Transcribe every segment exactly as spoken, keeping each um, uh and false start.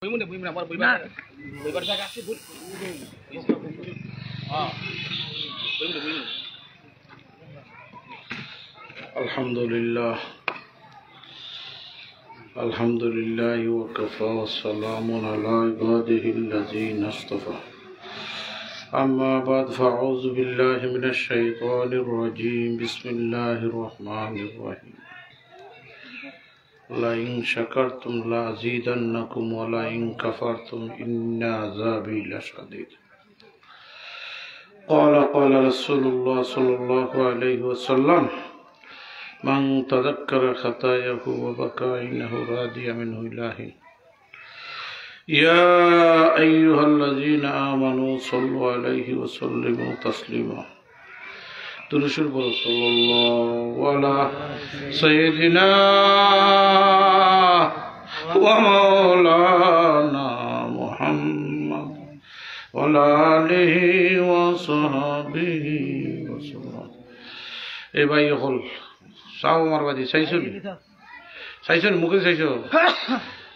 বইমুনে, বইমুনে, আমার বইবার, বইবার জায়গা আছে, বই। হ্যাঁ। বইমুনে, বইমুনে। الحمد لله. الحمد لله وكفى وسلام على عباده الذين اصطفى. أما بعد فأعوذ بالله من الشيطان الرجيم. بسم الله الرحمن الرحيم. لئن شكرتم لأزيدنكم ولئن كفرتم إن عذابي لشديد. قال، قال رسول الله صلى الله عليه وسلم، من تذكر خطاياه وبكى إنه راضي منه إلهي. يا أيها الذين آمنوا صلوا عليه وسلموا تسليما. দুরূদ শরীফ পড়ো, صلى الله على سيدنا ومولانا محمد وعلى آله وصحبه وسلم. এ ভাই অকল, চাও আমার বাদে, চাইছো নি? চাইছো নি? মুখে চাইছো?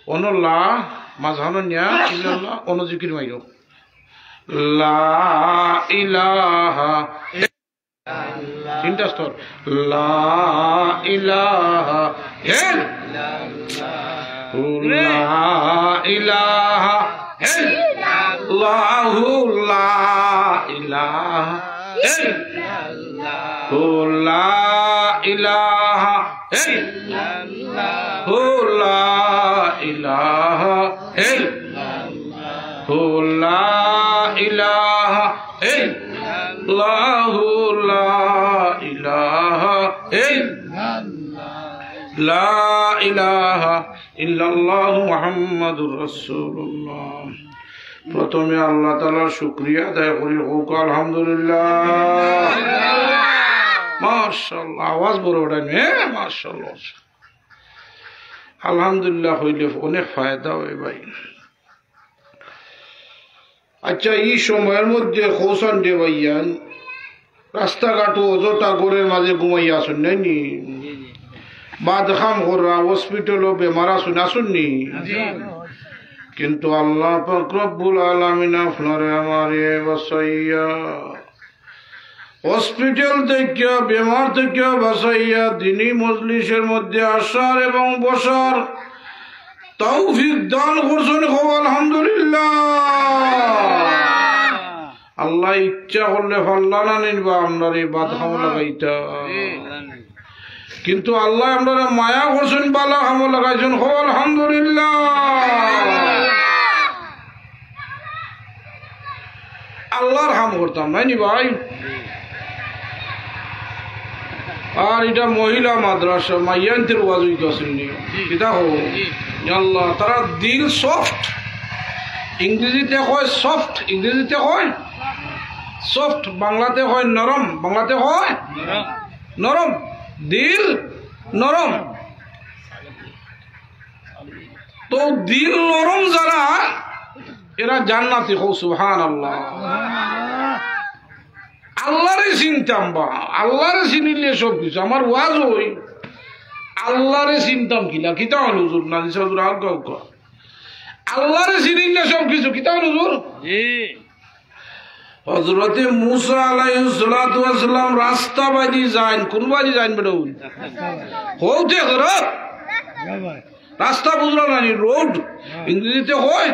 অনো লা, মাঝখানো নিয়া, ইল্লাল্লাহ, অনো জিকির মাইরো। লা ইলাহা তিনটা স্তর। লা ইলাহা ইল্লাল্লাহু, লা ইলাহা ইল্লাল্লাহু, লা ইলাহা ইল্লাল্লাহু, লা ইলাহা ইল্লাল্লাহু, লা ইলাহা ইল্লাল্লাহু, লা ইলাহা ইল্লাল্লাহু, লা ইলাহা ইল্লাল্লাহু, লা ইলাহা ইল্লাল্লাহু মুহাম্মাদুর রাসূলুল্লাহ। প্রথমে আল্লাহ তাআলার শুকরিয়া আদায় করি, কউক্কা আলহামদুলিল্লাহ। মাশাআল্লাহ, আওয়াজ বড় উঠাইন, হ্যাঁ, মাশাআল্লাহ। আলহামদুলিল্লাহ কইলে অনেক ফায়দা অয় ভাই। আচ্ছা, ই সময়র মধ্যে কওছাইন রে ভাইয়াইন, রাস্তাঘাটো অযথা ঘরর মাঝে ঘুমাইয়া আছইন নায় নি? বাদ কাম কররা, হসপিটালো বেমার আছইন, আছইন নি? কিন্তু আল্লাহ পাক রব্বুল আলামিন আপনারে আমারে বাঁচাইয়া হসপিটাল থাকিয়া, বেমার থাকিয়া বাঁচাইয়া দিনী মজলিসর মধ্যে আসার এবং বসার তৌফিক দান করছইন, কও আলহামদুলিল্লাহ। আল্লায় ইচ্ছা করলে পারলা না নি বা আমরারে বাদ কামো লাগাইতা। কিন্তু আল্লায় আমরারে মায়া করছইন, বালা কামো লাগাইছইন, কও আলহামদুলিল্লাহ। আল্লাহর কাম করতাম, নায় নি ভাই? আর ইটা মহিলা মাদ্রাসা, মাইয়াইন্তর ওয়াজ অইতো আছিল নি? কিতা কও? ইয়া আল্লাহ, তারার দিল সফট। ইংরেজিতে কয় সফট, ইংরেজিতে কয় সফট, বাংলাতে কয় নরম, বাংলাতে কয় নরম। দিল নরম। তো দিল নরম যারা, এরা জান্নাতি, কও সুবহানাল্লাহ। আল্লাহরে চিনতাম বা, আল্লাহরে চিনিলে সব কিছু। আমার ওয়াজ অই, আল্লাহরে চিনতাম কিলা, কিতা অইল হুজুর, নাজির সাব হুজুর, আর কাউকে। আল্লাহরে চিনিলে সব কিছু, কিতা অইল হুজুর? জি। হজরতে মুসা আলাইহিস সালাতু ওয়াস সালাম রাস্তা বাদি যাইন, কুন বাদি যাইন বেটা? কও তে হজরত। রাস্তা বুঝলা না নি? রোড। ইংরেজিতে কয়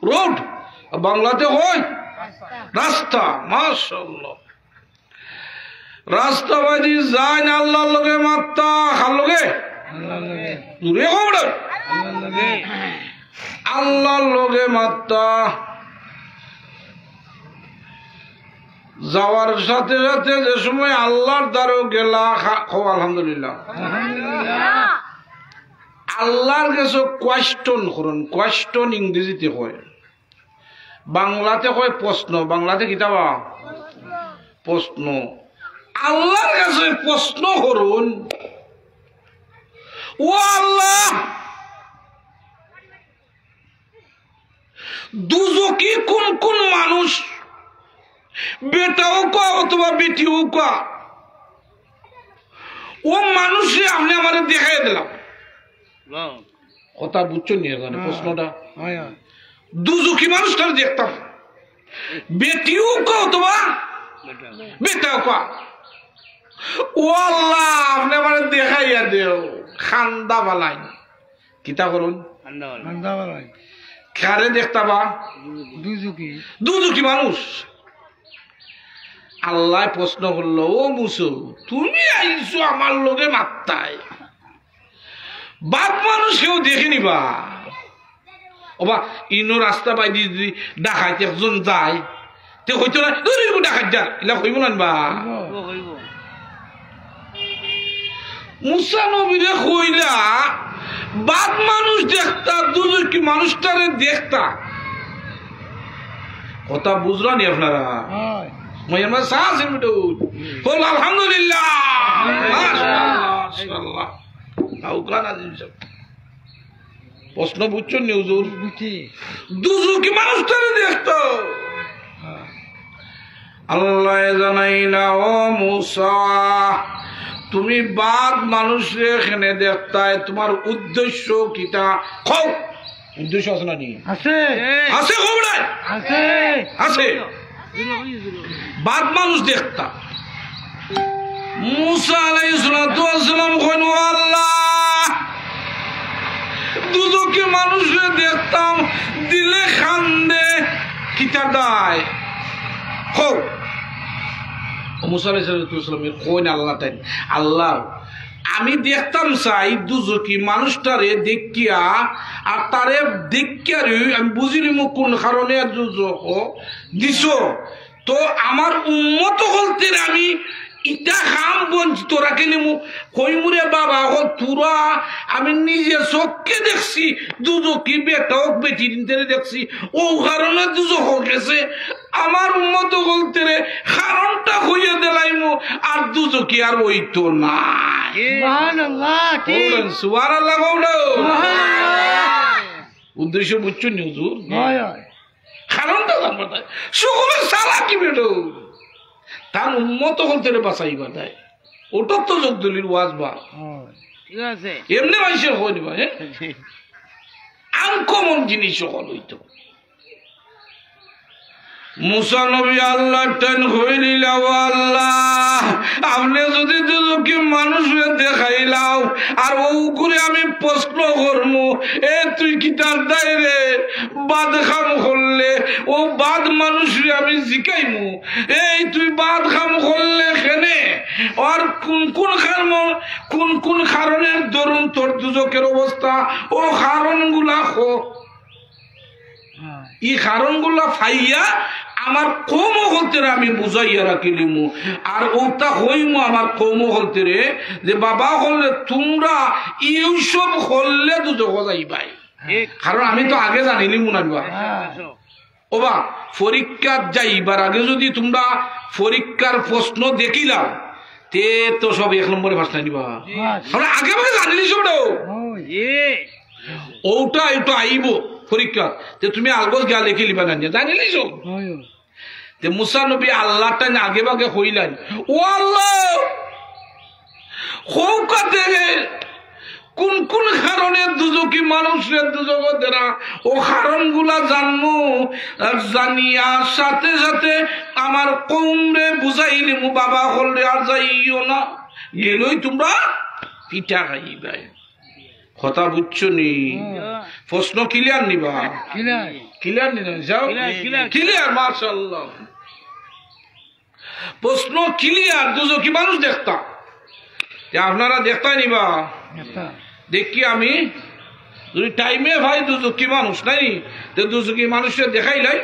রোড, আর বাংলাতে কয় রাস্তা। মাশাআল্লাহ। রাস্তা বাদি যাইন আল্লাহর লগে মাত্তা, কার লগে? জুরে কও বেটা। আল্লাহর লগে মাত্তা। যাওয়ার সাথে সাথে যে সময় আল্লাহর দ্বারো গেলা, খা-, কও আলহামদুলিল্লাহ। আল্লাহর গেছে কোয়েশ্চন করইন, কোয়েশ্চন ইংরেজিতে কয়, বাংলাতে কয় প্রশ্ন, বাংলাতে কিতা বা? প্রশ্ন। আল্লাহর গেছে প্রশ্ন করইন, ও আল্লাহ, দুজখি কুন কুন মানুষ, বেটা অউক্কা অথবা বেটি অউক্কা, অউ মানুষরে আপনে আমারে দেখাইয়া দিলাও। কথা বুঝছো নি এখানে হ্যাঁ। প্রশ্নটা? হ্যাঁ, হ্যাঁ। দুজকি মানুষটারে দেখতাম, বেটি অউক অথবা বেটা অউক। ও আল্লাহ, আপনে আমারে দেখাইয়া দেও, খান্দা বালাই। কিতা করুন? খান্দা বালাই। খান্দা বালাই। কারে দেখতা বা? দুজকি। দুজকি মানুষ। আল্লায় প্রশ্ন করলো, "ও মুসা, তুমি আইছো আমার লগে মাততায়, বাদ মানুষ কেউ দেখেনি বা?" ওবা, ইনো রাস্তা বাইদি যদি ডাকাইত একজন যায়, তে কইতো না, "ধুর, ইগু ডাকাইত যার", ইলা কইবো না বা? কইবো, কইবো। মুসা নবীরে কইলা, বাদ মানুষ দেখতা, দুজকি মানুষটারে দেখতা। কথা বুঝরা নি আপনারা? হয়। মইয়ার মাঝে চা আছে মিঠু। বল, "আলহামদুলিল্লাহ।" মাশাআল্লাহ, মাশাআল্লাহ। আউকান আজিম সাহেব। প্রশ্ন বুঝছো নি হুজুর? বুঝছি। দুজকি মানুষটারে দেখতো। হ্যাঁ। আল্লায় জানাইলা, "ও মুসা, তুমি বাদ মানুষরে কেনে দেখতায়, তুমার উদ্দেশ্য কিতা? কও।" উদ্দেশ্য আছে না নি? আছে। আছে, কও না? আছে। আছে। বাদ মানুষ দেখতা। মুসা আলাইহিস সালাতু ওয়াস সালাম কইন, "ও আল্লাহ, দুজকি মানুষরে দেখতাম, দিলে কান্দে, কিতা দায়?" কও। ও মুসা আলাইহিস সালাতু ওয়াস সালাম কইন আল্লাহ তাইন, "আল্লাহ, আমি দেখতাম চাই দুজকি মানুষটারে দেখিয়া, আর তারে দেখিয়ারই আমি বুঝিলিমু কোন কারণে দুজখ দিছো। তো আমার উম্মত অকলতেরে আমি ইতা কাম বঞ্চিত রাখিলিমু, কইমুরে বাবা অকল তুরা, আমি নিজে চক্ষে দেখছি, দুজকি বেটা অউক বেটি ইনতারে দেখছি, অউ কারণে দুজখ গেছে, আমার উম্মত অকলতেরে কারণটা কইয়া দিলাইমু, আর দুজকি আর অইতো না।" সুবহানাল্লাহ, ঠিক। কইন, সুবহানাল্লাহ কও না। সুবহানাল্লাহ। উদ্দেশ্য বুঝছো নি হুজুর? হয়, হয়। কারণটা জানবা তাই। সকলে চালাকি বেটা। তার উম্মত অকলতেরে বাঁচাইবা তাই। অটাত তো যোগ দলিল ওয়াজ বা। হয়। ঠিক আছে। এমনে মানষে কই দিবা, হ্যাঁ? আনকমন জিনিস অকল অইতো। মুসা নবী আল্লাহর টাইন কইলিলা, "ও আল্লাহ, আপনে যদি দুজকি মানুষরে দেখাইলাও, আর অউ করে আমি প্রশ্ন করমু, এ তুই কিতার দায় রে? বাদ কাম করলে, অউ বাদ মানুষরে আমি জিকাইমু, এই তুই বাদ কাম করলে কেনে? আর কোন কোন কারণ, কোন কোন কারণের দরুন তোর দুজখের অবস্থা, অউ কারণগুলা ক।" ই কারণগুলা পাইয়া আমার কওম অকলতেরে আমি বুঝাইয়া রাখিলিমু, আর অউটা কইমু আমার কওম অকলতেরে যে, "বাবা অকলরে তুমরা ইউ সব করলে দুজখ যাইবায়।" ঠিক। কারণ আমি তো আগে জানিলিমু না বা। হ্যাঁ। ওবা, পরীক্ষাত যাইবার আগে যদি তুমরা পরীক্ষার প্রশ্ন দেখিলাও, তে তো সব এক নম্বরে পাস না নিবা। হ্যাঁ। আমরা আগে ভাগে জানিলিছো বেটা। ওই। এ। অউটা, অউটা আইবো পরীক্ষা। তে তুমি আলগজ গিয়া লেখিলিবা না, জানিলিছো? ওই, ওই। তে মুসা নবী আল্লাহর টাইন আগে ভাগে কইলাইন, "ও আল্লাহ, কও কাতে কোন কোন কারণে দুজখি মানুষরে দুজখো দেরা, অউ কারণগুলা জানমু, আর জানিয়া সাথে সাথে আমার কওমরে বুঝাইলিমু, বাবা অকলরে আর যাইও না, গেলেউ তুমরা পিটা খাইবায়।" কথা বুঝছো নি? হুম। প্রশ্ন clear নি বা? Clear। Clear নি না? যাও। Clear, clear। Clear, মাশাআল্লাহ। প্রশ্ন clear, দুজখি মানুষ দেখতা। তে আপনারা দেখতায় নি বা? দেখতা। দেখি আমি যদি টাইমে পাই দুজখি মানুষ নাই, তে দুজখি মানুষরে দেখাইলাই।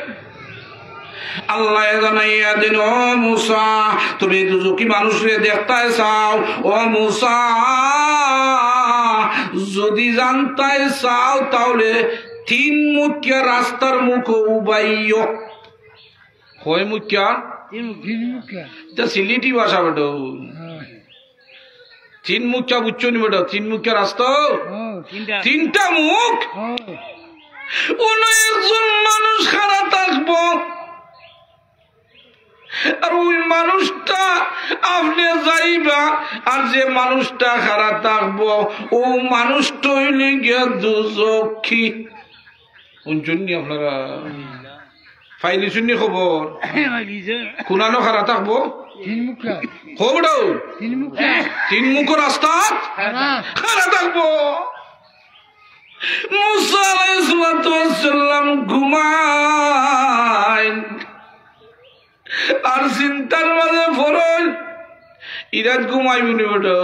আল্লায় জানাইয়া দিন, "ও মুসা, তুমি দুজখি মানুষরে দেখতায় চাও, ও মুসা, যদি জানতায় চাও, তাহলে তিন মুখিয়া রাস্তার মুখো উবাইও।" কয় মুখিয়া? তিন মুখিয়া। ইটা সিলেটি ভাষা বেটা। হ্যাঁ। তিন মুখিয়া বুঝছো নি বেটা? তিন মুখিয়া রাস্তা। ও। তিনটা। তিনটা মুখ। ও। অনো একজন মানুষ খাড়া থাকবো। আর অউ মানুষটা আপনে যাইবা, আর যে মানুষটা খাড়া থাকবো, অউ মানুষটা অইলে গিয়া দুজখি। হুনছইন নি আপনারা? পাইলিছইন নি খবর? কুনানো খাড়া থাকবো? তিন মুখা। খবর দাও। তিন মুখা। তিন মুখর রাস্তাত খাড়া। খাড়া থাকবো। মুসা আলাইহিস সালাতু ওয়াস সালাম ঘুমাইন। আর চিন্তার মাঝে পড়ইন, ই রাইত ঘুমাইবো নি বেটা?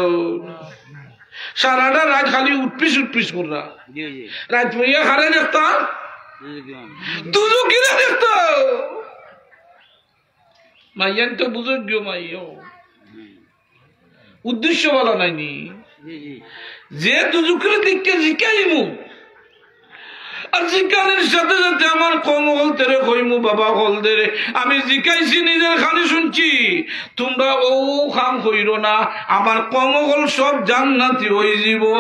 সারাটা রাইত খালি উঠপিস উঠপিস কররা। জি, জি। রাইত পড়িয়া খাড়া দেখতা, জি, জি। দুজখিরে দেখতা। মাইয়াইন তো বুঝো গিয়া মাইয়াও। উদ্দেশ্য ভালা নাইনি। জি, জি। যে দুজখিরে দেখিয়া জিকাইমু, আর জিকানির সাথে সাথে আমার কওম অকলতরে কইমু, বাবা অকলতরে, আমি জিকাইছি, নিজর কানে শুনছি, তুমরা অউ কাম কইরো না, আমার কওম অকল সব জান্নাতি অইযিবো।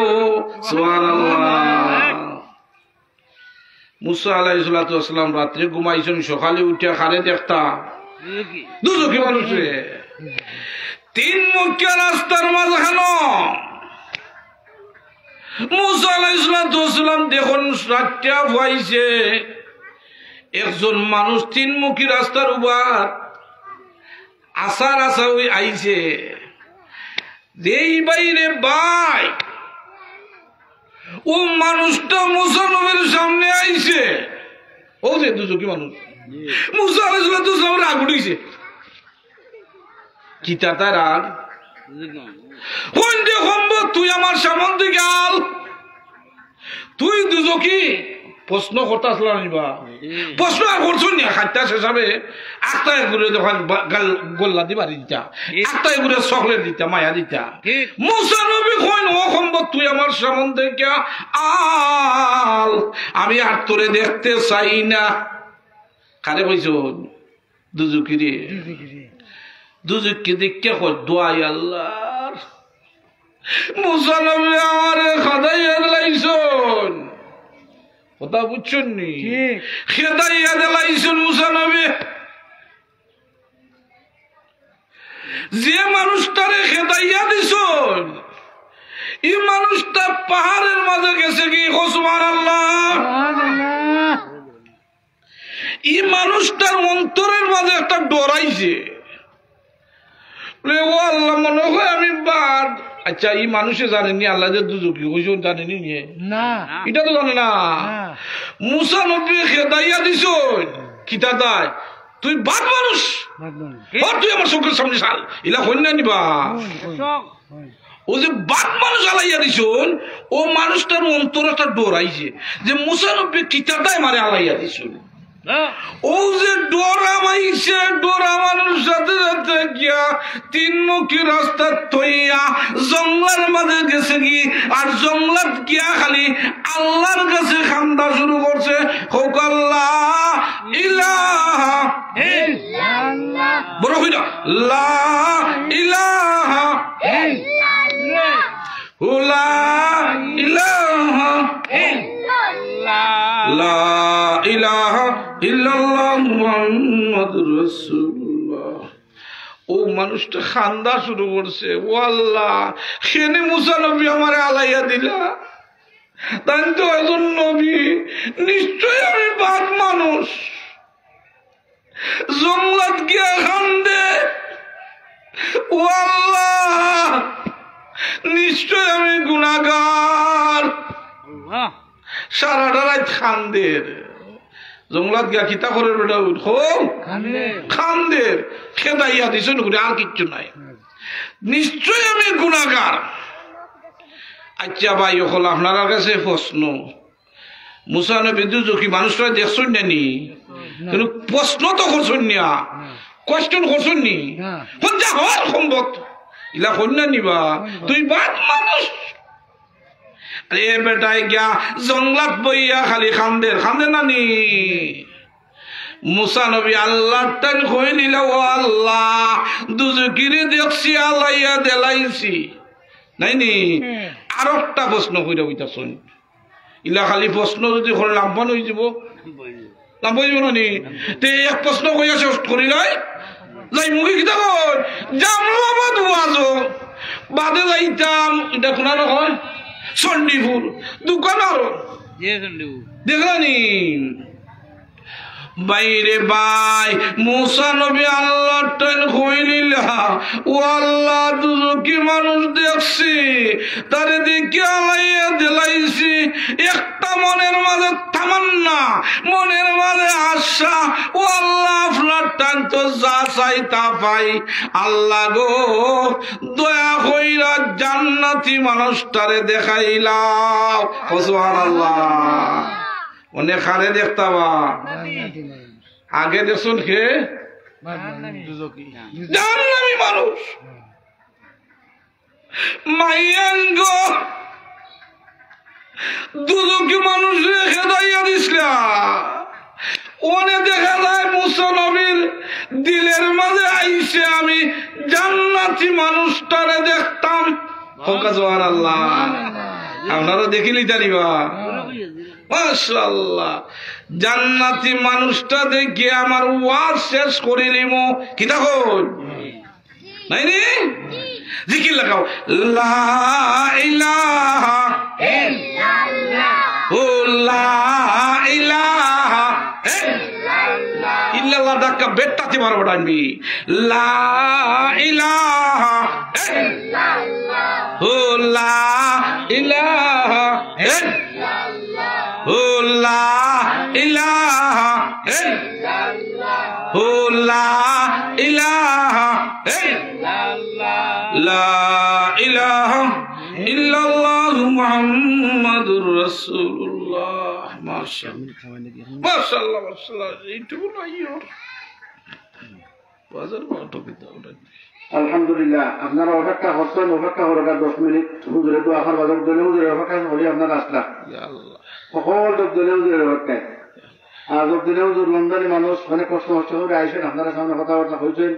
সুবহানাল্লাহ। মুসা আলাইহিস সালাতু ওয়াস সালাম রাত্রে ঘুমাইছইন, সকালে উঠিয়া কারে দেখতা? দুজখি মানুষরে। তিন মুখিয়া রাস্তার মাঝখানো মুসা আলাইহিস সালাতু ওয়াস সালাম দেখইন রাত্রিয়া ফুয়াইছে, একজন মানুষ তিন মুখী রাস্তার উবার আছার আছা অই আইছে। দেই ভাইরে ভাই, অউ মানুষটা মুসা নবীর সামনে আইছে। অউ যে দুজখি মানুষ। মুসা আলাইহিস সালাতু ওয়াস সালামর রাগ উঠিছে। কিতা তার রাগ? কইন দে সম্ভব তুই আমার সামন থাকি আল। তুই দুজখি, প্রশ্ন করতা আছলা নি বা? হুম। প্রশ্ন আর করছইন নি, খাইতা শেষ হবে। আস্তা এগুরে দোকান বা-, গাল, গোল্লা দি বাড়ি দিতা। ঠিক। আস্তা এগুরে চকলেট দিতা, মায়া দিতা। ঠিক। মুসা নবী কইন, "ও সম্ভব তুই আমার সামন থাকি আল, আমি আর তোরে দেখতে চাই না।" কারে কইছইন? দুজখিরে। দুজখিরে। দুজখিরে দেখিয়া কয়, "দোয়াই আল্লাহর।" মুসা নবী আমারে খেদাইয়া দিলাইছইন। কথা বুঝছইন নি? ঠিক। খেদাইয়া দিলাইছইন মুসা নবী। যে মানুষটারে খেদাইয়া দিছইন, ই মানুষটা পাহাড়ের মাঝে গেছে গি, কও সুবহানাল্লাহ। সুবহানাল্লাহ। ই মানুষটার অন্তরের মাঝে একটা ডর আইছে। বলে, "ও আল্লাহ, মনে হয় আমি বাদ।" আচ্ছা, ই মানুষে জানে নি আল্লাহ যে দুজখি কইছইন, জানে নি নিয়ে? না। ইটা তো জানে না। না। মুসা নবী খেদাইয়া দিছইন, কিতা দায়? তুই বাদ মানুষ। বাদ মানুষ। ও, তুই আমার চউখর সামনে চাল। ইলা কইন না নি বা? Coin, coin. অউ যে বাদ মানুষ আলাইয়া দিছইন, অউ মানুষটার অন্তরে একটা ডর আইছে যে মুসা নবী কিতা দায় মারে আলাইয়া দিছইন। হ্যাঁ। অউ যে ডর আমাইছে, ডর আমানোর সাথে সাথে গিয়া তিন মুখী রাস্তা থইয়া জংলার মাঝে গেছে গি, আর জংলাত গিয়া খালি আল্লাহর কাছে কান্দা শুরু করছে। কউক্কা লা ইলাহা ইল্লাল্লাহ। বড় কইরা, লা ইলাহা ইল্লাল্লাহ। লা ইলাহা ইল্লাল্লাহ। লা ইলাহা ইল্লাল্লাহ মুহাম্মাদুর রাসূলুল্লাহ। অউ মানুষটা কান্দা শুরু করছে, "ও আল্লাহ, কেনে মুসা নবী আমারে আলাইয়া দিলা? তাইন তো একজন নবী, নিশ্চয় আমি বাদ মানুষ।" জংলাত গিয়া কান্দে, "ও আল্লাহ, নিশ্চয় আমি গুনাহগার।" আল্লাহ। সারাটা রাইত কান্দের। জংলাত গিয়া কিতা করের বেটা? উঠ, হো? কান্দের। কান্দের। খেদাইয়া দিছইন, আর কিচ্ছু নাই। নিশ্চয় আমি গুনাহগার। আচ্ছা ভাই অকল, আপনারার কাছে প্রশ্ন, মুসা নবী দুজখি মানুষরে দেখছইন না নি? না। কিন্তু প্রশ্ন তো করছইন না। না। Question করছইন নি? না। কইন যা হওয়ার সম্ভব। ইলা কইন না নি বা? কইন বা? তুই বাদ মানুষ। আরে বেটায় গিয়া জংলাত বইয়া খালি কান্দের, কান্দে না নি? মুসা নবী আল্লাহর তাইন কইন ইলা, "ও আল্লাহ, দুজখিরে দেখছি, আলাইয়া দিলাইছি।" নাই নি? হুম। আরোকটা প্রশ্ন কইরা কইতাছইন। ইলা খালি প্রশ্ন যদি করে লাম্বা অইযিবো, লাম্বা অইযিবো না নি? তে এক প্রশ্ন কইয়া শেষ করিলাই। যাইমুগি কিতা কই? জামলাবাদ ওয়াজো। বাদে যাইতাম, ইটা কুনানো কয়? চণ্ডীপুর। দোকান আরো। জি, চণ্ডীপুর। দেখলানি? বাইরে বাই, মুসা নবী আল্লাহর টাইন কইলিলা, "ও আল্লাহ, দুজকি মানুষ দেখছি, তারে দেখি আলাইয়া দিলাইছি।" একটা মনের মাঝে তামান্না, মনের মাঝে আশা, "ও আল্লাহ, আপনার টাইন তো যা চাই তা পাই। আল্লাহ গো, দয়া কইরা জান্নাতি মানুষটারে দেখাইলাও।" ও সুবহানাল্লাহ। অনে কারে দেখতা বা? আগে দেখছইন কে? জাহান্নামী মানুষ। মাইয়াঙ্গ দুজকি মানুষরে খেদাইয়া দিছলা। অনে দেখা যায় মুসা নবীর দিলের মাঝে আইছে, "আমি জান্নাতি মানুষটারে দেখতাম।" কউক্কা সুবহানাল্লাহ। আপনারা দেখিলিতা নি বা? মাশাআল্লাহ। জান্নাতি মানুষটা দেখি আমার ওয়াজ শেষ করিলিমু। কিতা কই? নায় নি? জিকির লাগাও। লা ইলাহা ইল্লাল্লাহ। ও লা ইলাহা ইল্লাল্লাহ। ইল্লাল্লাহ ডাক্কা বেটাতে মারবো ডানবি। লা ইলাহা ইল্লাল্লাহ। ও লা ইলাহা ইল্লাল্লাহ। ও লা ইলাহা ইল্লাল্লাহ। ও লা ইলাহা ইল্লাল্লাহ। লা ইলাহা ইল্লাল্লাহু মুহাম্মাদুর রাসূলুল্লাহ। মাশাআল্লাহ। মাশাআল্লাহ, মাশাআল্লাহ। এইটুকু নাই ওর। বাজার বারোটা কিতা ওটা? আলহামদুলিল্লাহ, আপনারা অপেক্ষা করছেন, অপেক্ষা করুক আর দশ মিনিট। হুজুরে দোয়া করবা, দশ জনে হুজুরে অপেক্ষা করি আপনারা আসলা। ইয়া আল্লাহ। সকল দশ জনে হুজুরে অপেক্ষায়। আর দশ জনে হুজুর লন্ডনী মানুষ, অনেক কষ্ট মষ্ট করে আইছেন, আপনারা সামনে কথাবার্তা কইছেন।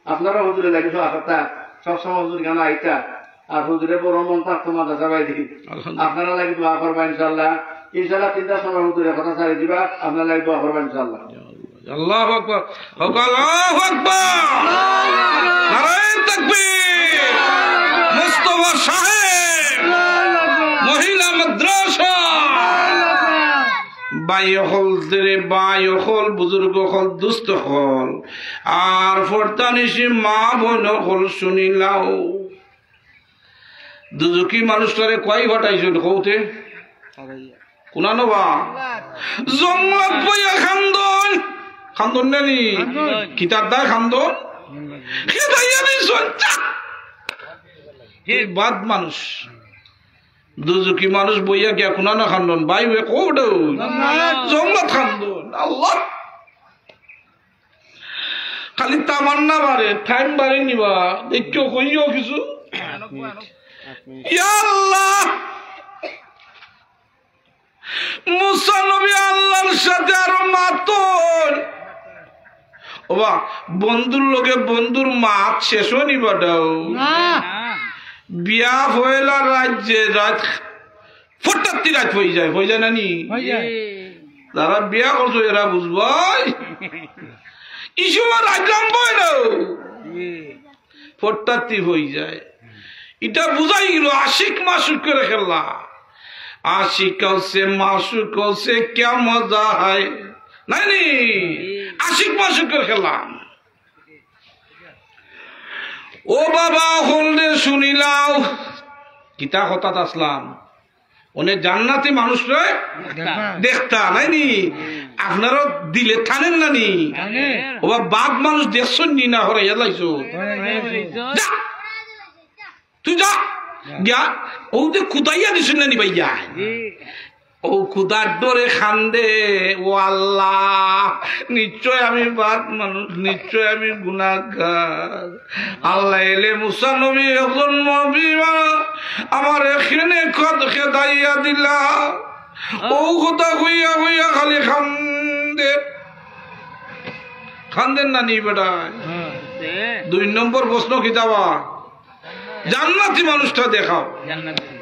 আপনারা হুজুরে লাগি দোয়া করতা, সবসময় হুজুর কেন আইতা? আর হুজুরে বড় মন থাকতো মাদ্রাসা বাইরে। আলহামদুলিল্লাহ। আপনারা লাগি দোয়া করবা ইনশাআল্লাহ। ইনশাআল্লাহ তিনটার সময় হুজুরে কথা ছাড়ি দিবা, আপনারা লাগি দোয়া করবা ইনশাআল্লাহ। আল্লাহু আকবার। কউক্কা আল্লাহু আকবার। নারায়ে তাকবীর। মোস্তফা সাহেব। মহিলা মাদ্রাসা। ভাই অকল, তেরে ভাই অকল, বুজুর্গ অকল, দুস্ত অকল, আর পর্দানিশি মা বইন অকল, হুনিলাও। দুজকি মানুষটারে কুয়াই ফাটাইছইন কওতে? কুনানো বা? জংলাত বইয়া কান্দইন। কান্দইন না নি? কান্দইন। কিতার দায় কান্দইন? খেদাইয়া দিছইন, যা। তুই বাদ মানুষ। দুজকি মানুষ বইয়া গিয়া কুনানো কান্দইন? ভাই, ওই কওটা? জংলাত। জংলাত কান্দইন। আল্লাহ। খালি তামান্না বাড়ে, টাইম বাড়ে নিবা, দেখিও কইও কিছু। ইয়া আল্লাহ, মুসা নবী আল্লাহর সাথে আরো মাতইন। ওবা, বন্ধুর লগে বন্ধুর মাত শেষ অয়নি বাটাও। না। বিয়া পয়লা রাইত যে রাইত ফট্টাত্তি রাইত অই যায়, অই যায় না নি? অই যায়। যারা বিয়া করছো এরা বুঝবায়। ই সময় রাইত লম্বা অয় না। ফট্টাত্তি অই যায়। ইটা বুঝাই গেল আশিক মাশুকর খেলা। আশিক সে মাশুক সে ক্যা মজা হায়। নায় নি? আশিক মাশুকর খেলা। ও বাবা, অকলরে হুনিলাও। কিতা কথাত আছলাম? অনে জান্নাতি মানুষরে দেখতা। দেখতা, নায় নি? আপনারা দিলে টানের না নি? টানের। ওবা, বাদ মানুষ দেখছইন নি না, হরাইয়া লাইছো? হরাইয়া লাইছো। যা। তুই যা। যা। গিয়া, অউ যে কুদাইয়া দিছইন না নি ভাইয়া? জি। অউ কুদার ডরে কান্দে, ও আল্লাহ, নিশ্চয় আমি বাদ মানুষ, নিশ্চয় আমি গুনাহগার। আল্লাহ এলে মুসা নবী একজন নবী, আমার এখানে কত খেদাইয়া দিলা। অউ কথা কইয়া কইয়া খালি কান্দে। কান্দের না নি বেটায়? হ্যাঁ। দুই নম্বর প্রশ্ন কিতা বা? জান্নাতি মানুষটা দেখাও। জান্নাতি।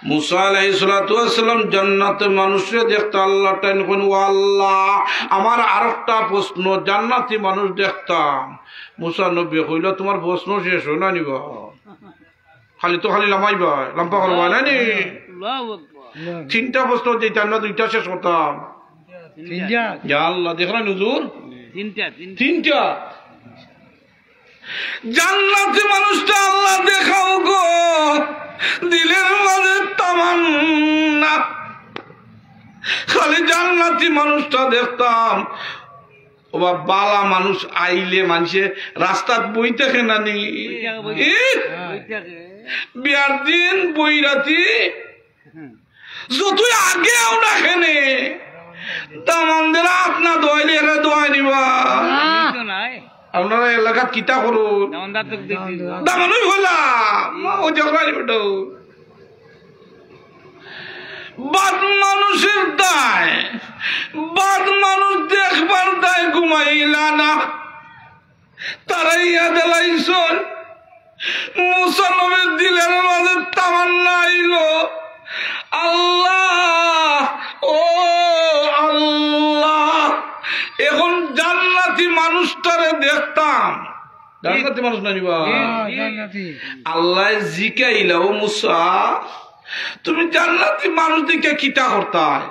মুসা আলাইহিস সালাতু ওয়াস সালাম জান্নাতে মানুষরে দেখতা, আল্লাহ তাইন কইন, "ও আল্লাহ, আমার আরেকটা প্রশ্ন, জান্নাতি মানুষ দেখতাম।" মুসা নবী কইলা, "তোমার প্রশ্ন শেষ অয় না নি বা? খালি তো খালি লামাইবা, লাম্বা করবা না নি?" আল্লাহু আকবার। তিনটা প্রশ্ন দিতাম না, দুইটা শেষ করতাম। তিনটা। ইয়া আল্লাহ, দেখরা নি হুজুর? তিনটা, তিনটা। তিনটা। জান্নাতি মানুষটা আল্লাহ দেখাও গো, দিলের মাঝে তামান্না, খালি জান্নাতি মানুষটা দেখতাম। ও বা, বালা মানুষ আইলে মানষে রাস্তাত বই থাকে না নি? বই থাকে, বই থাকে। এ? বই থাকে। বিয়ার দিন বই রাতি যতই আগে আমরা খেনে, দামান্দের হাত না ধোয়াইলে এরা ধোয়াই নিবা। তো নাই। আপনারা এলাকাত কিতা করুন? দামান্দার তো দেখছি। দামান্দ অই হলা, মা ও ঝগড়া নিবে তো। বাদ মানুষের দায়, বাদ মানুষ দেখবার দায় ঘুমাইলা না। তারাইয়া দিলাইছইন। মুসা নবীর দিলের মাঝে তামান্না আইলো, "আল্লাহ, ও আল্লাহ, এখন জান্নাতি মানুষটারে দেখতাম।" জান্নাতি মানুষ না নি বা? জি, জি। জান্নাতি। আল্লাহ জিকাইলা, "ও মুসা, তুমি জান্নাতি মানুষ দেখিয়া কিতা করতায়?"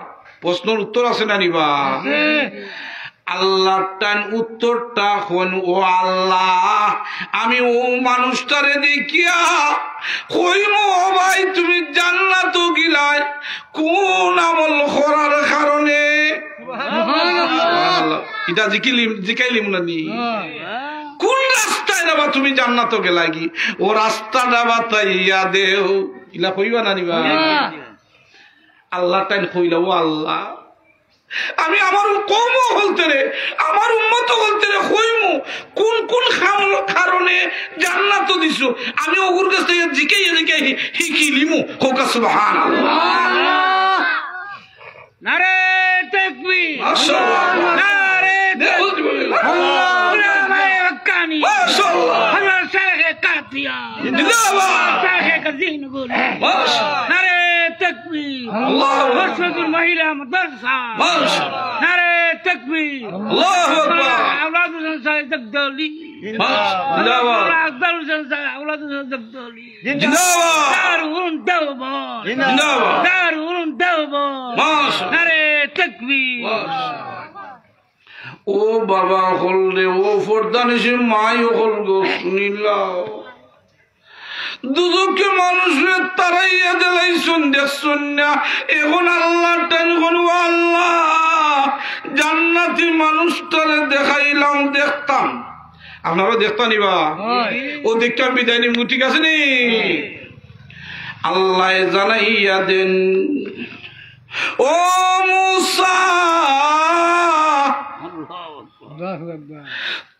প্রশ্নর উত্তর আছে না নি বা? আছে। আল্লাহ তাইন উত্তরটা কইন, "ও আল্লাহ, আমি ও মানুষটারে দেখিয়া কইমু, ও ভাই, তুমি জান্নাতো গেলায় কোন আমল করার কারণে?" সুবহানাল্লাহ। ইটা জিকিলিম, জিকাইলিম না নি? হ্যাঁ। কোন রাস্তায় যাবা তুমি জান্নাতো গেলায় গি? ও রাস্তাটা বাতাইয়া দেও। ইলা কইবা না নি বা? হ্যাঁ। আল্লাহ তাইন কইলা, "ও আল্লাহ, আমি আমার কওম অকলতরে, আমার উম্মত অকলতরে কইমু, কোন কোন কাম-, কারণে জান্নাতো দিছো, আমি অগুর গেছ থাকি জিকাইয়া জিকাইয়া হি-, হিকিলিমু।" কউক্কা সুবহানাল্লাহ। নারে তাকবীর। মাশাআল্লাহ। নারে তাকবীর। নাউজুবিল্লাহ। আল্লাহু আকবার। নারে হাক্কানি। মাশাআল্লাহ। হযরত শেখ কাদিয়া। জিন্দাবাদ। শেখ কাদিন বলি। মাশাআল্লাহ। নারে তাকবীর। আল্লাহু আকবার। মসজিদুল মহিলা মাদ্রাসা। মাশাআল্লাহ। নারে তাকবীর। আল্লাহু আকবার। আওলাদ হোসেন সাহেব জগদলি। মাশাআল্লাহ। জিন্দাবাদ। আওলাদ হোসেন সাহেব, আওলাদ হোসেন জগদলি। জিন্দাবাদ। দারুল উলুম দেওবন্দ। জিন্দাবাদ। দারুল উলুম দেওবন্দ। মাশাআল্লাহ। নারে তাকবীর। মাশাআল্লাহ। ও বাবা অকল রে, ও পর্দানিশীন মাই অকল গো, হুনিলাও। দুজখে মানুষরে তাড়াইয়া দিলাইছইন, দেখছইন না? এখন আল্লাহ তাইন কইন, "ও আল্লাহ, জান্নাতি মানুষটারে দেখাইলাম, দেখতাম।" আপনারা দেখতা নি বা? অয়। ও দেখতাম বিদায় নিমু, ঠিক আছে নি? আল্লায় জানাইয়া দেন, "ও মুসা, আল্লাহু আকবার।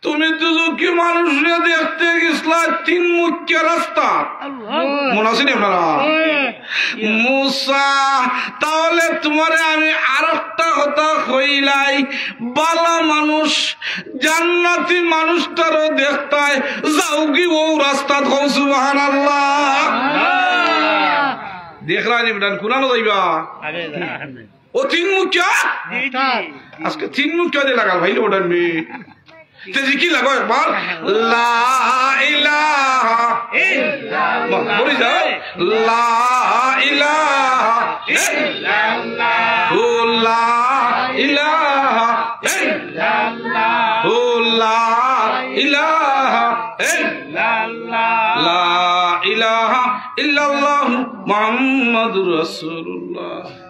তুমি দুজখি মানুষরে দেখতে গেছলায় তিন মুখ্য রাস্তা।" আল্লাহু আকবার। মনো আছে নি আপনারা? অয়। মুসা, তাহলে তুমারে আমি আরেকটা কথা কইলাই, বালা মানুষ, জান্নাতি মানুষটারও দেখতায়, যাওগি অউ রাস্তাত। কও সুবহানাল্লাহ। দেখরা নি বেটান, কুনানো যাইবা? আরে না। ও তিন মুখা? জি, জি। আজকে তিন মুখা দিয়া লাগাল ভাই, ওটার মেয়ে। তে জিকির লাগাও একবার। লা ইলাহা ইল্লাল্লাহ। বলি যাও। লা ইলাহা ইল্লাল্লাহ। ও লা ইলাহা ইল্লাল্লাহ। ও লা ইলাহা ইল্লাল্লাহ। লা ইলাহা ইল্লাল্লাহ মুহাম্মাদুর রাসূলুল্লাহ।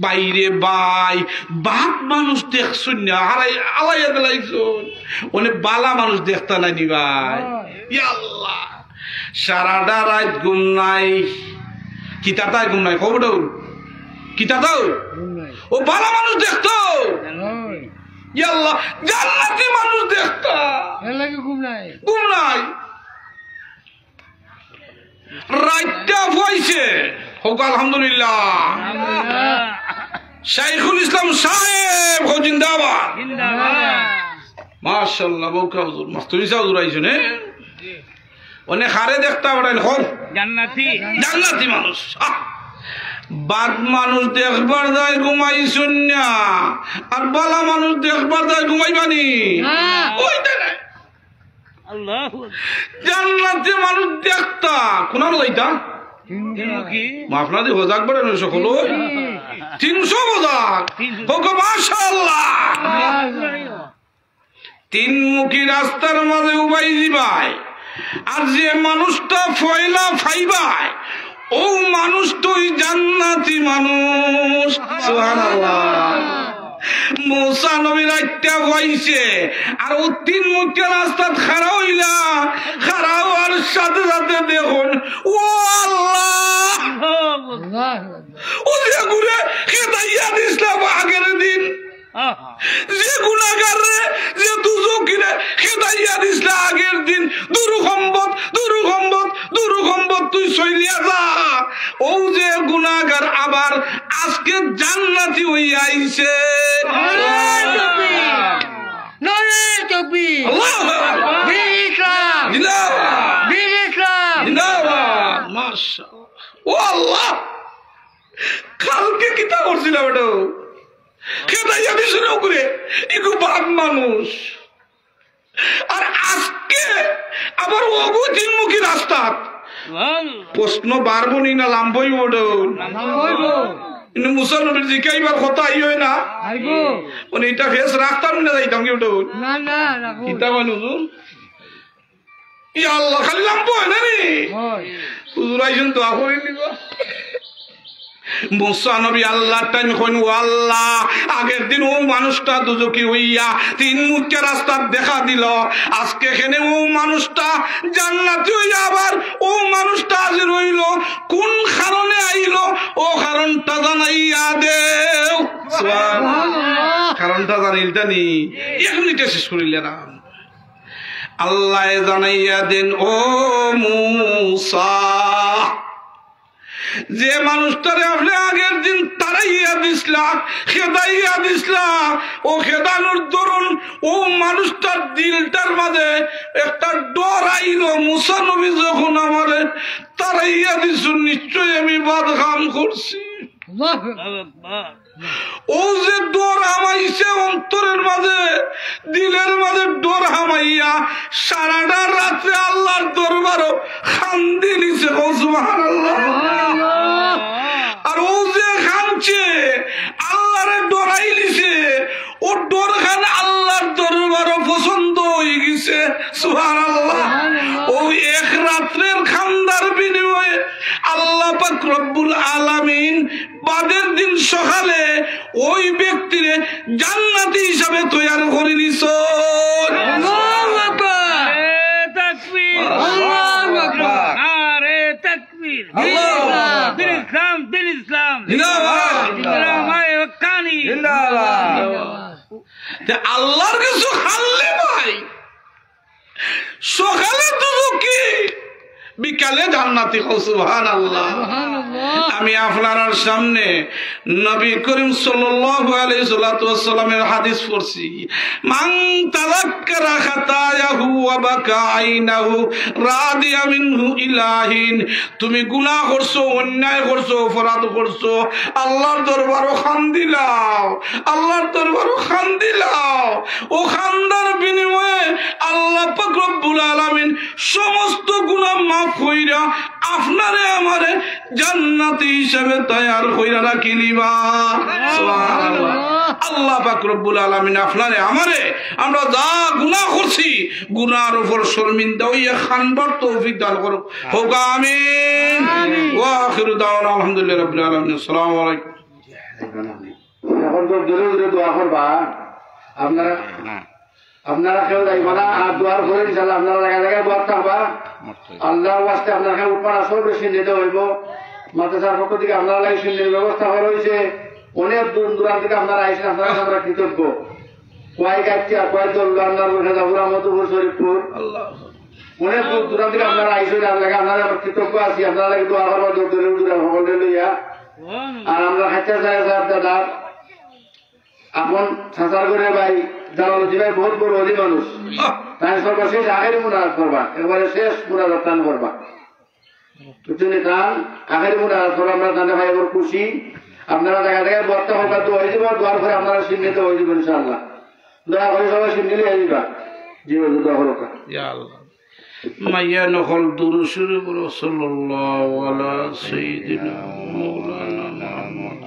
বাইরে ভাই, বাদ মানুষ দেখছইন না, হারাই আলাইয়া দিলাইছইন। অনে বালা মানুষ দেখতা নায় নি ভাই। ইয়া আল্লাহ, সারাটা রাইত ঘুম নাই। কিতার তাই ঘুম নাই? খবর দাও। কিতার তাও? ঘুম নাই। ও বালা মানুষ দেখতো। নাই। ইয়া আল্লাহ, জান্নাতি মানুষ দেখতা। এর লাগি ঘুম নাই। ঘুম নাই। রাইতটা পাইছে। হোক আলহামদুলিল্লাহ। আলহামদুলিল্লাহ। শাইখুল ইসলাম সাহেব, হো জিন্দাবাদ। জিন্দাবাদ। মাশাআল্লাহ, বউকা হুজুর, মাস্তুরি সাহেব হুজুর আইছইন, এ? অনে কারে দেখতা বেটাইন, হো? জান্নাতি। জান্নাতি মানুষ। আহ! বাদ মানুষ দেখবার যায় ঘুমাইছইন না, আর বালা মানুষ দেখবার যায় ঘুমাইবা নি? না। ওইটা নাই। আল্লাহু আকবার। জান্নাতে মানুষ দেখতা, কোন আলো যাইতা? তিনমুখী। মাফ না দি হজাক বাড়ে না সকল। তিনশো হজাক। তিনশো। হোক মাশাআল্লাহ। মাশাআল্লাহ। তিনমুখী রাস্তার মাঝে উবাই দিবায়, আর যে মানুষটা পয়লা পাইবায়, ও মানুষটাই জান্নাতি মানুষ। সুবহানাল্লাহ। মুসা নবী রাইতটা পাইছে, আর ও তিনমুখী রাস্তাত খাড়া অইলা, খাড়া অওয়ার সাথে সাথে দেখইন, ও আল্লাহ, ও যে গুরে খেদাইয়া দিছলা আগের দিন, যে গুনাগাররে, যে দুজকিরে খেদাইয়া দিছলা আগের দিন, দুরুখম্বত, দুরুখম্বত, দুরুখম্বত, তুই চলিয়া যা। ও যে গুনাগার আবার আজকে জান্নাতি অইয়া আইছে। নারায়ে তাকবীর। নারায়ে তাকবীর। আল্লাহু আকবার। দ্বীন ইসলাম। জিন্দাবাদ। দ্বীন ইসলাম। জিন্দাবাদ। মাশাআল্লাহ। ও আল্লাহ, কালকে কিতা করছিলাম এটা? খেদাইয়া দিছইন ও গুরে, ইগু বাদ মানুষ। আর আজকে আবার ওগু তিনমুখী রাস্তাত। প্রশ্ন বাড়বো নি না লাম্বা অইবো? লাম্বা অইবো। কিন্তু মুসা নবীর জিকাইবার কথা আইও না। আইবো। মানে এটা ফেস রাখতাম না, যাইতাম কি ওটা? না, না, রাখো। কিতা কইন হুজুর? ইয়া আল্লাহ, খালি লাম্বা অয় না নি? অয়। হুজুর আইছইন, দোয়া করি নিবা। মুসা নবী আল্লাহর টাইম কইন, "ও আল্লাহ, আগের দিন ও মানুষটা দুজকি অইয়া তিনমুখী রাস্তার দেখা দিল, আজকে এখানে ও মানুষটা জান্নাতি অইয়া আবার ও মানুষটা হাজির অইল, কোন কারণে আইল? ও কারণটা জানাইয়া দেও।" সুবহানাল্লাহ। কারণটা জানাইলতা নি? এক মিনিটে শেষ করিলে না। আল্লায় জানাইয়া দেন, "ও মুসা, যে মানুষটারে আপনে আগের দিন তাড়াইয়া দিছলা, খেদাইয়া দিছলা, ও খেদানোর দরুন ও মানুষটার দিলটার মাঝে একটা ডর আইলো। মুসা নবী যখন আমারে তাড়াইয়া দিছইন, নিশ্চয় আমি বাদ কাম করছি।" আল্লাহু আকবার। ও যে ডর হামাইছে অন্তরের মাঝে, দিলের মাঝে ডর হামাইয়া সারাটা রাত্রে আল্লাহর দরবারো কান্দিলিছে। কও সুবহানাল্লাহ। আর ও যে কানছে, আল্লাহরে ডরাইলিছে, ও ডর খান আল্লাহর দরবারো পছন্দ অইগেছে। সুবহানাল্লাহ। ও এক রাত্রের কান্দার বিনিময়ে আল্লাহ পাক রব্বুল আলামিন বাদের দিন সকালে ওই ব্যক্তিরে জান্নাতি হিসাবে তৈয়ার করি নিছইন। আল্লাহু আকবার। নারায়ে তাকবীর। আল্লাহু আকবার। নারায়ে তাকবীর। আল্লাহু আকবার। দ্বীন ইসলাম, দ্বীন ইসলাম। জিন্দাবাদ। ইসলাম আয়ে হক্কানি। জিন্দাবাদ। তে আল্লাহর কিছু খাললে ভাই, সকালে দুজকি, বিকালে জান্নাতি। কও সুবহানাল্লাহ। সুবহানাল্লাহ। আমি আপনারার সামনে নবী করিম সাল্লাল্লাহু আলাইহি সাল্লাতু ওয়াসসালামের হাদিস পড়ছি, "মান তাযাক্কারা খাতায়াহু ওয়া বাকা আইনাহু রাদিয়া মিনহু ইলা হিন।" তুমি গুনাহ করছো, অন্যায় করছো, অপরাধ করছো, আল্লাহর দরবারো কান্দিলাও, আল্লাহর দরবারো কান্দিলাও। ও কান্দার বিনিময়ে আল্লাহ পাক রব্বুল আলামিন সমস্ত গুনাহ মাফ কইরা আপনারে আমারে জান্নাতি হিসাবে তৈয়ার কইরা রাখি নিবা। সুবহানাল্লাহ। আল্লাহ পাক রব্বুল আলামিন আপনারে আমারে, আমরা যা গুনাহ করছি, গুনার উপর শর্মিন্দা অইয়া কানবার তৌফিক দান করো। হোক আমিন। আমিন। ওয়া আখিরু দাওয়ানা আলহামদুলিল্লাহি রাব্বিল আলামিন। আসসালামু আলাইকুম। এখন তো দূরে দূরে দোয়া করবা। আপনারা, আপনারা কেউ যাইবা না, আর দোয়ার পরে ইনশাআল্লাহ আপনারা জায়গা জায়গায় দোয়ার থাকবা। আল্লাহর ওয়াস্তে আপনারা কেউ উঠবা না, সব বেশি নিতে হইব। মাদ্রাসার পক্ষ থেকে আপনারা লাগি সুন্দর ব্যবস্থা করা হয়েছে। অনেক দূর দূরান্ত থেকে আপনারা আইসেন, আপনারা আমরা কৃতজ্ঞ। কয় গাছিয়া, কয় দল্লা, আপনার বসে যাবো, রহমতপুর, শরীফপুর। আল্লাহ। অনেক দূর দূরান্ত থেকে আপনারা আইসেন, আর লাগে আপনারা আমরা কৃতজ্ঞ আছি, আপনারা লাগে দোয়া করবা, দূর দূরে দূরে সকলে লইয়া। আর আমরা খাইতে চাই স্যার দাদা, এখন সাঁতার করে ভাই, জালালুদ্দিন ভাই বহুত বড় অলি মানুষ। তাই সর্বশেষ আখেরি মুনাজাত করবা, একবারে শেষ মুনাজাত তান করবা। বুঝছইন নি? তান আখেরি মুনাজাত করবো আমরা, তানে ভাই বড় খুশি। আপনারা জাগা জাগা বওয়াত করবা, দোয়া অইযিবো, দোয়ার পরে আপনারা সিন্নি তো অইযিবো ইনশাআল্লাহ। দয়া করি সবাই সিন্নি লইয়া আইবা। জি, হুজুর, দোয়া করো। ইয়া আল্লাহ। মাইয়া নকল দুরূদ শরীফ পড়ো, সাল্লাল্লাহু আলা সাইয়্যিদিনা মাওলানা মুহাম্মদ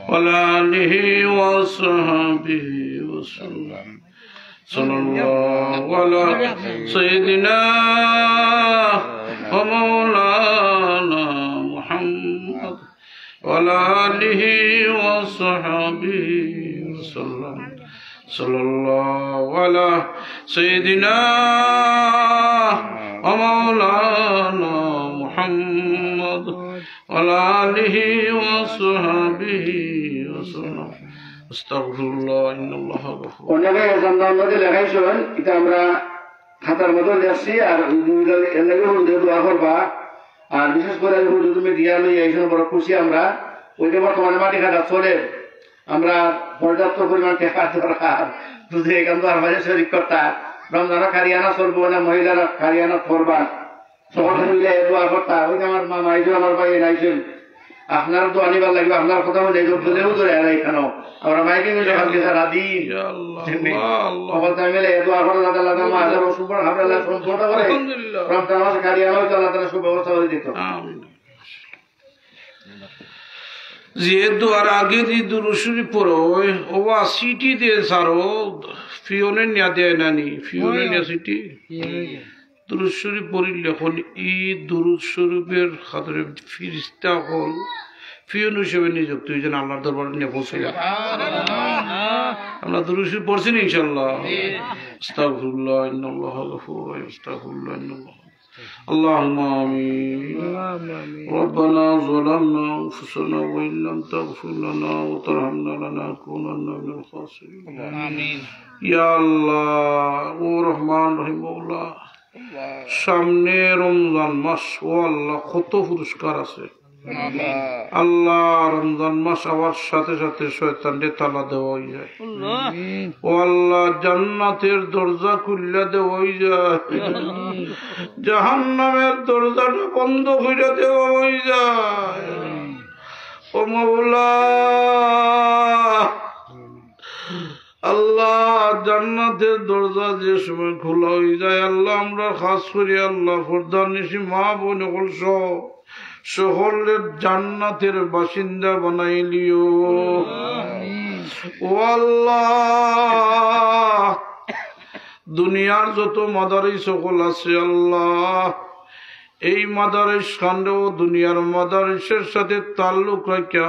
ওয়া আলা আলিহি ওয়া সাহবিহি ওয়া সাল্লাম। সাল্লাল্লাহু আলা সাইয়্যিদিনা ওয়া মাওলানা মুহাম্মদ ওয়া আলা আলিহি ওয়া সাহবিহি ওয়া সাল্লাম। সাল্লাল্লাহু আলা সাইয়্যিদিনা ওয়া মাওলানা মুহাম্মদ ওয়া আলা আলিহি ওয়া সাহবিহি ওয়া সাল্লাম। আস্তাগফিরুল্লাহ, ইন্নাল্লাহা গাফুর। অনেকে এখান মধ্যে লেখাইছইন, ইটা আমরা খাতার মধ্যে লেখছি, আর এর লাগি হুজুরে দোয়া করবা। আর বিশেষ করি হুজুর তুমি দিয়া লই এইখানে বড় খুশি আমরা। ওই যে বর্তমানে মাটি কাটা চলে, আমরা পর্যাপ্ত পরিমাণ টেকা দরকার, যদি এখান তো আমার শরীর করতা, রমজানও কারিয়ানা চলবো না, মহিলারা কারিয়ানা করবা, সকাল মিলে দোয়া করতা। ওই যে আমার মামা আইসেন, আমার ভাই আইসেন, আপনার দোয়া নিবার লাগবে, আপনার কথা মনে জোর দিলেও ধরে আর এখানেও আমরা মাইকে মিলে কালকে সারা দিন ইয়া আল্লাহ, এমনি আল্লাহ, আল্লাহ। সকাল টাইম মিলে দোয়া করে, আল্লাহ তাআলা আমার মাঝে অসুখ করে, আমরা আল্লাহ সম্পূর্ণ করে আলহামদুলিল্লাহ। রমজান মাসে কারিয়ানা হয়তো আল্লাহ তাআলা সুব্যবস্থা করে দিত। আমিন। যে দোয়ার আগে যে দুরূদ শরীফ পড়ো, ওবা সিটি দে সারো, পিয়নে নিয়া দেয় না নি, পিয়নে নিয়া সিটি। দুরূদ শরীফ পড়িলে অখন ই দুরূদ শরীফের খাতিরে ফিরিস্তা অকল পিয়ন হিসেবে নিযুক্ত অইছইন, আল্লাহর দরবারে নিয়া পৌঁছাইয়া। আমরা দুরূদ শরীফ পড়ছি নি ইনশাআল্লাহ? আস্তাগফিরুল্লাহ, ইন্নাল্লাহা গাফুরুর রাহিম, আস্তাগফিরুল্লাহ, ইন্নাল্লাহা اللهم آمين. اللهم آمين. ربنا ظلمنا أنفسنا وإن لم تغفر لنا وترحمنا لنكونن من الخاسرين. آمين. ইয়া আল্লাহ, ও রহমান রহিম, ও আল্লাহ, সামনে রমজান মাস, ও আল্লাহ, কত পুরস্কার আছে। আল্লাহ, রমজান মাস আওয়ার সাথে সাথে শয়তানরে তালা দেওয়া অইযায়। ও আল্লাহ, জান্নাতের দরজা খুলিয়া দেওয়া অইযায়, জাহান্নামের দরজাটা বন্ধ করিয়া দেওয়া অইযায়। ও মাওলা, আল্লাহ, জান্নাতের দরজা যে সময় খোলা অইযায়, আল্লাহ, আমরা খাস করি, আল্লাহ, পর্দানিশি মা বোন অকল সহ সকলরে জান্নাতের বাসিন্দা বানাইলিও। ও আল্লাহ, দুনিয়ার যত মাদারিস অকল আছে, আল্লাহ, এই মাদারিস খানরেও দুনিয়ার মাদারিসের সাথে তাল্লুক রাখিয়া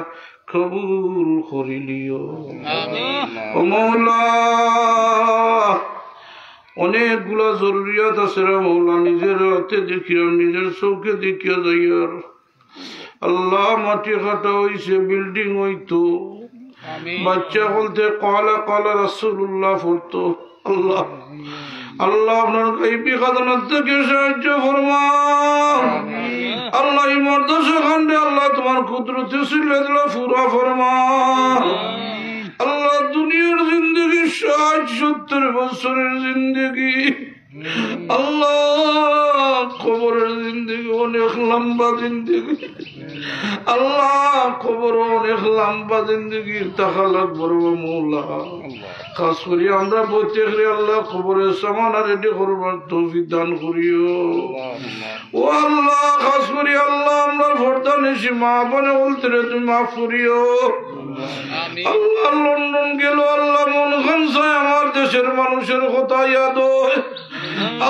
কবুল করিলিও। আমিন। ও মাওলা, অনেকগুলা জরুরিয়াত আছে রে মাওলা, নিজের হাতে দেখিয়ার, নিজের চউখে দেখিয়া যাইয়ার। আল্লাহ, মাটি কাটা অইছে, বিল্ডিং অইতো, আমিন। বাচ্চা বলতে কালা কালা রাসূলুল্লাহ পড়তো। আল্লাহ, আল্লাহ, আপনার গাইবি খাজানা থাকি সাহায্য ফরমাও। আল্লাহ, এই মাদ্রাসা খানরে আল্লাহ তোমার কুদরতি সিলে দিলা পুরা ফরমাও। আল্লাহ, দুনিয়ার জিন্দেগি ষাট সত্তর বছরের জিন্দেগি, আল্লাহ, কবরের জিন্দেগি অনেক লম্বা জিন্দেগি। আল্লাহ, কবর অনেক লম্বা জিন্দেগি থাকা লাগবো রে মাওলা। খাস করি আমরা বইতে গেলে আল্লাহ কবরের সামান রেডি করবার তৌফিক দান করিও। ও আল্লাহ, খাস করি আল্লাহ, আমরা পর্দানিশি মা বোন অকলরে তুমি মাফ করিও। আল্লাহ, লন্ডন গেল আল্লাহ, মন খান চায় আমার দেশের মানুষের কথা ইয়াদ অয়।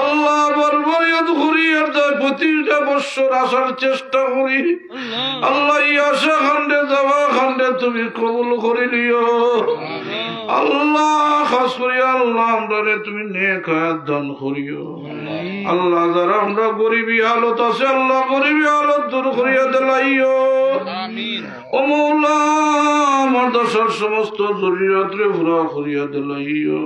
আল্লাহ, বারবার ইয়াদ করি আর তাই প্রতিটা বৎসর আসার চেষ্টা করি। আল্লাহ, এই আশা খানরে, যাওয়া খানরে তুমি কবুল করিলিও। আল্লাহ, খাস করি আল্লাহ, আমরারে তুমি নেক হায়াত দান করিও। আল্লাহ, যারা আমরা গরিবি হালত আছে, আল্লাহ, গরিবি হালত দূর করিয়া দিলাইও। ও মাওলা, আমার দেশের সমস্ত জরুরিয়াতরে পুরা করিয়া দিলাইও।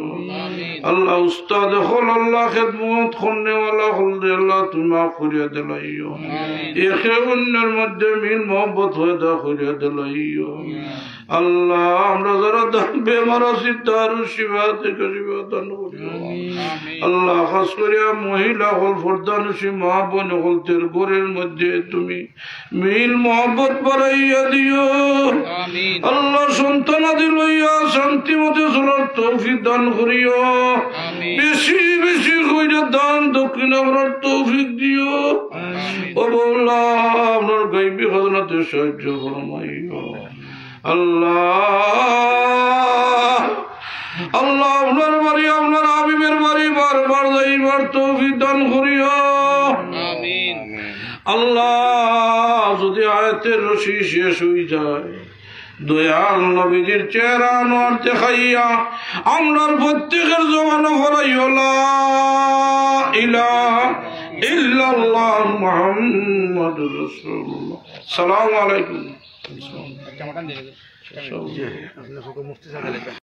আল্লাহ, উস্তাদ অকল আল্লাহ, খেদমত করনেওয়ালা অকলরে আল্লাহ তুমি মাফ করিয়া দিলাইও। একে অন্যের মধ্যে মিল মহব্বত পয়দা করিয়া দিলাইও। আল্লাহ, আমরা যারা দা-, বেমার সিদ্ধারু শিফা থেকে শিফা দান করিও। আমিন। আল্লাহ, খাস করিয়া মহিলা অকল, পর্দানশীন মা বোন অকলর ঘরর মধ্যে তুমি মিল মহব্বত বাড়াইয়া দিও। আমিন। আল্লাহ, সন্তানাদি লইয়া শান্তি মতে চলার তৌফিক দান করিও। আমিন। বেশি বেশি কইরা দান দক্ষিণা করার তৌফিক দিও। আমিন। ও মওলা, আপনার গাইবি খাজানাতে সাহায্য ফরমাইও। আল্লাহ, আল্লাহ, আপনার বাড়ি, আপনার হাবিবের বাড়ি বারবার যাইবার তৌফিক দান করিও। আমিন। আল্লাহ, যদি হায়াতের রশি শেষ হই যায়, দয়াল নবীজির চেহারা আনোয়ার দেখাইয়া আমরার প্রত্যেকের জবানো পড়াইও লা ইলাহা ইল্লাল্লাহ মুহাম্মাদুর রাসূলুল্লাহ। সালামু আলাইকুম।